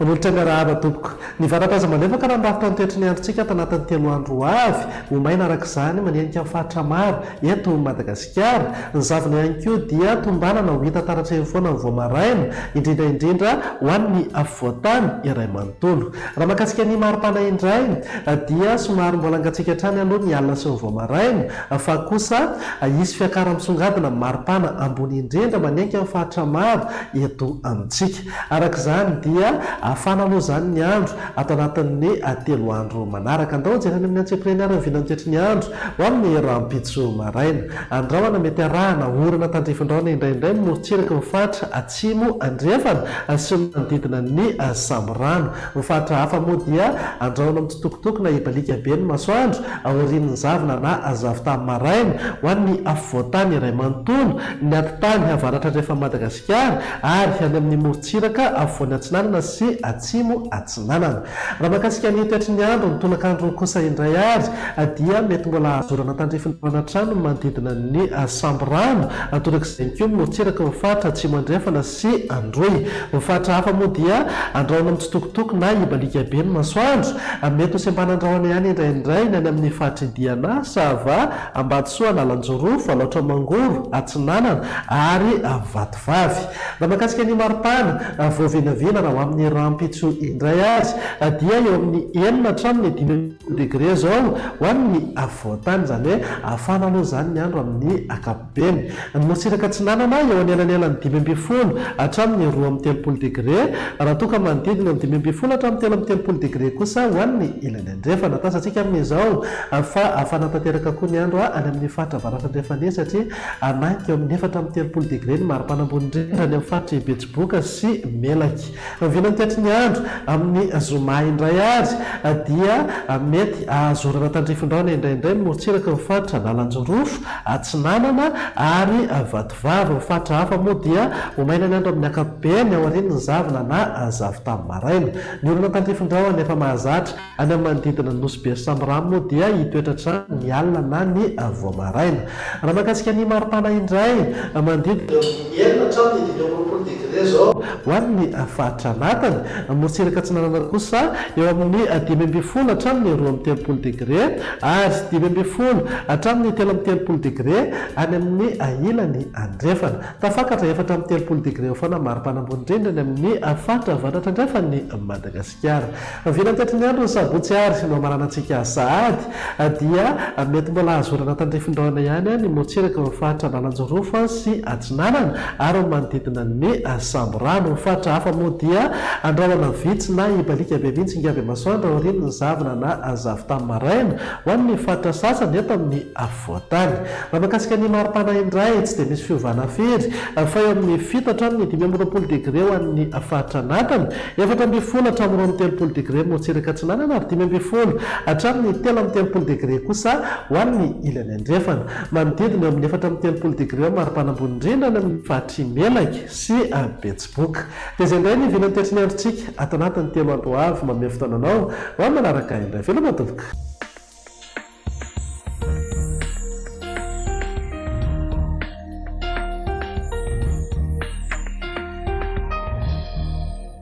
Manolotra ny arahaba tompoko. Ny varapaza malefaka raha nirafitra ny toetry ny androntsika ato anatin'ny 3 andro ho avy, ho maina araka izany manenika ny faritra maro eto Madagasikara. Ny zavona ihany koa dia tombanana ho hita taratra eny foana ny vao maraina, indrindra indrindra ho an'ny afovoan-tany iray manontolo. Raha mahakasika ny maripana indray dia somary mbola hangatsiaka hatrany aloha ny alina sy ny vao maraina fa kosa hisy fiakara-misongadina ny maripana ambony indrindra manenika ny faritra maro eto amintsika. Araka izany dia hafana aloha izany ny andro ato anatin'ny 3 andro manaraka. Andao hojerena amin'ny antsipiriany ary ny vinan'ny ny andro ho amin'ny rahampitso maraina. Andrahona mety arahana orana tandrifin-drahona indraindray ny morontsiraky ny faritra atsimo andrefana sy ny manodidina ny Sambirano. Ny faritra hafa moa dia andrahona mitsitokotoko na hibaliaka be ny masoandro aorian'ny zavona na zavon-tany maraina ho an'ny afovoan-tany iray manontolo, ny atitany avaratra andrefan'i Madagasikara. Gasikara ary any amin'ny morontsiraka afovoany atsinanana sy atsimo atsinanana. Raha mahakasika ny toetry ny andro ny tolakandro kosa indray ary dia mety mbola hahazo orana tandrify ny trano ny manodidina ny Sambirano, torak'izay ihany koa ny morontsiraky ny faritra atsimo andrefana sy Androy. Ny faritra hafa moa dia andrahona mitsitokotoko na hibaliaka be ny masoandro. Mety ho sembanan-drahona ihany indraindray ny any amin'ny faritr'i Diana, Sava, Ambatosoa, Analanjirofo, Alaotra Mangoro, Atsinanana ary Vatovavy. Raha mahakasika ny maripana, voavinavina raha ho amin'ny rahampitso indray ary dia eo amin'ny 6 hatramin'ny 15 degre izao ho an'ny afovoan-tany, izany hoe hafana aloha izany ny andro amin'ny ankapobeny. Ny morontsiraka atsinanana eo anelanelan'ny 15 hatramin'ny 32 degre, raha toa ka manodidina ny 15 hatramin'ny 33 degre kosa ho an'ny ilany andrefana. Tazantsika amin'izao fa hafana tanteraka koa ny andro any amin'ny faritra avaratra andrefana iny satria hanainga eo amin'ny 34 degre ny maripana ambony indrindra any amin'ny faritr'i Betsiboka sy Melaky. Vinan'ny toetry ny andro amin'ny zoma indray ary dia mety hahazo orana tandrifin-drahona indraindray ny morontsiraky ny faritra Analanjirofo, Atsinanana ary Vatovavy. Ny faritra hafa moa dia ho maina ny andro amin'ny ankapobeny aorian'ny zavona na zavon-tany maraina. Ny orana tandrifin-drahona efa mahazatra any amin'ny manodidina ny Nosy Be sy Sambirano moa dia hitoetra hatrany ny alina na ny vao maraina. Raha mahakasika ny maripana indray, manodidina eo amin'ny 6 hatramin'ny 25 degre izao ho an'ny faritra anatiny, ny morontsiraka atsinanana kosa eo amin'ny 15 hatramin'ny 32 degre ary 15 hatramin'ny 33 degre any amin'ny ilany andrefana. Tafakatra 34 degre eo foana ny maripana ambony indrindra any amin'ny faritra avaratra andrefan'i Madagasikara. Vinantetry ny andro ny sabotsy ary no hamaranantsika sahady dia mety mbola hahazo orana tandrifin-drahona ihany ny morontsiraky ny faritra Analanjirofo sy Atsinanana ary ny manodidina ny Sambirano. Ny faritra hafa moa dia andrahona vitsy na hibaliaka be mihitsy ingaby masoandro aorian'ny zavona na zavon-tany maraina ho an'ny faritra sasany eto amin'ny afovoan-tany. Raha mahakasika ny maripana indray, tsy dia misy fiovana firy fa eo amin'ny 7 hatramin'ny 25 degre ho an'ny faritra anatiny, 14 hatramin'ny 32 degre morontsiraka atsinanana ary 15 hatramin'ny 33 degre kosa ho an'ny ilany andrefana. Manodidina eo amin'ny 34 degre eo maripana ambony indrindra any amin'ny faritr'i Melaky sy Betsiboka. Dia izay indray ny vinan'ny toetry ny androntsika ato anatin'ny 3 andro ho avy. Manome fotoana anao ho amin'ny manaraka indray. Veloma tompoko.